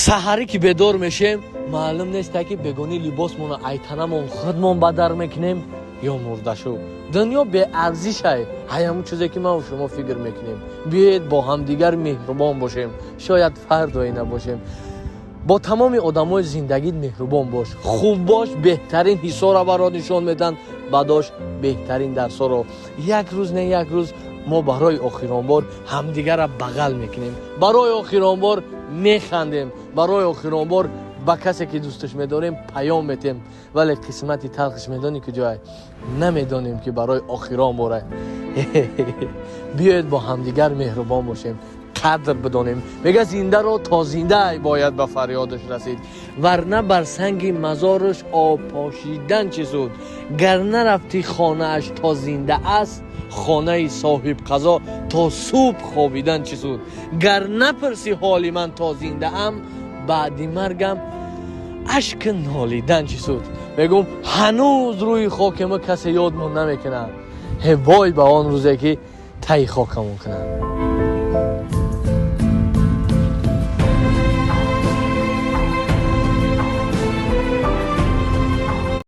Саҳарӣ ки бедор мешем, маълум неста, ки бегонӣ либосмонро айтанамон худмон бадар мекунем ё мурдашу. Дунё беарзишай, ҳаямун чизе ки ман шумо фикр мекунем. Биёед, бо ҳамдигар меҳрубон бошем, шояд фардое набошем. Бо тамоми одамои зиндагит меҳрубон бош, хуб бош, беҳтарин ҳиссоро барот нишон медиҳанд, бадош беҳтарин дарсҳоро. Як рӯз, не, як рӯз мо барои охирон бор ҳамдигарро бағал мекунем, барои охирон бор механдем, барои охирон бор ба касе ки дӯсташ медорем, паём метем. Вале қисмати талхиш медонӣ куҷое? Намедонем, ки барои охирон бора. Биёед, бо ҳамдигар меҳрубон бошем, қадр бидонем. Мега, зиндаро то зиндаай бояд ба фарёдаш расид, варна бар санги мазораш об пошидан чӣ суд? Гар нарафтӣ хонааш то зинда аст, хонаи соҳибқазо то субҳ хобидан чӣ суд? Гар напурсӣ ҳоли ман то зиндаам, баъди маргам ашк нолидан чӣ суд? Мегум, ҳанӯз рӯи хоки мо касе ёдмон намекунад. Ҳе, вой ба он рӯзе, ки таи хокамон кунад.